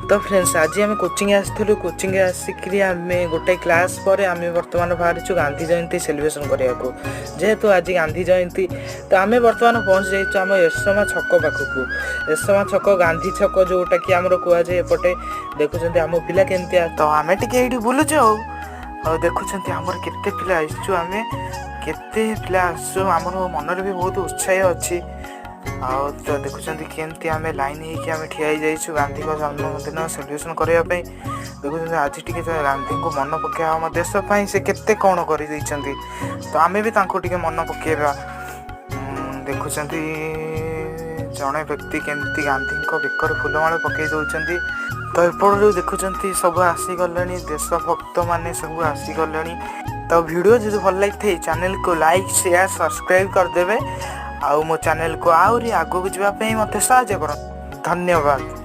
ତ ଫ୍ରେଣ୍ଡସ୍, ଆଜି ଆମେ କୋଚିଂ ଆସିଥିଲୁ। କୋଚିଂ ଆସିକିରି ଆମେ ଗୋଟେ କ୍ଲାସ୍ ପରେ ଆମେ ବର୍ତ୍ତମାନ ବାହାରିଛୁ ଗାନ୍ଧୀ ଜୟନ୍ତୀ ସେଲିବ୍ରେସନ୍ କରିବାକୁ। ଯେହେତୁ ଆଜି ଗାନ୍ଧୀ ଜୟନ୍ତୀ, ତ ଆମେ ବର୍ତ୍ତମାନ ପହଞ୍ଚି ଯାଇଛୁ ଆମ ଏରସମା ଛକ ପାଖକୁ। ଏରସମା ଛକ, ଗାନ୍ଧୀ ଛକ ଯେଉଁଟାକି ଆମର କୁହାଯାଏ ଏପଟେ। ଦେଖୁଛନ୍ତି ଆମ ପିଲା କେମିତି, ତ ଆମେ ଟିକେ ଏଇଠି ବୁଲୁଛୁ। ଆଉ ଦେଖୁଛନ୍ତି ଆମର କେତେ ପିଲା ଆସିଛୁ, ଆମେ କେତେ ପିଲା ଆସିଛୁ। ଆମର ମନରେ ବି ବହୁତ ଉତ୍ସାହ ଅଛି। ଆଉ ତ ଦେଖୁଛନ୍ତି କେମିତି ଆମେ ଲାଇନ୍ ହେଇକି ଆମେ ଠିଆ ହେଇଯାଇଛୁ ଗାନ୍ଧୀଙ୍କ ଜନ୍ମଦିନ ସେଲିବ୍ରେସନ୍ କରିବା ପାଇଁ। ଦେଖୁଛନ୍ତି, ଆଜି ଟିକେ ଗାନ୍ଧୀଙ୍କୁ ମନେ ପକାଇବା। ଆମ ଦେଶ ପାଇଁ ସେ କେତେ କ'ଣ କରିଦେଇଛନ୍ତି, ତ ଆମେ ବି ତାଙ୍କୁ ଟିକେ ମନେ ପକାଇବା। ଦେଖୁଛନ୍ତି ଜଣେ ବ୍ୟକ୍ତି କେମିତି ଗାନ୍ଧୀଙ୍କ ବେକରେ ଫୁଲମାଳ ପକାଇ ଦେଉଛନ୍ତି। ତ ଏପଟରୁ ଦେଖୁଛନ୍ତି ସବୁ ଆସିଗଲେଣି, ଦେଶଭକ୍ତ ମାନେ ସବୁ ଆସିଗଲେଣି। ତ ଭିଡ଼ିଓ ଯଦି ଭଲ ଲାଗିଥାଏ, ଚ୍ୟାନେଲକୁ ଲାଇକ୍, ସେୟାର, ସବସ୍କ୍ରାଇବ୍ କରିଦେବେ ଆଉ ମୋ ଚ୍ୟାନେଲକୁ ଆହୁରି ଆଗକୁ ଯିବା ପାଇଁ ମୋତେ ସାହାଯ୍ୟ କରନ୍ତୁ। ଧନ୍ୟବାଦ।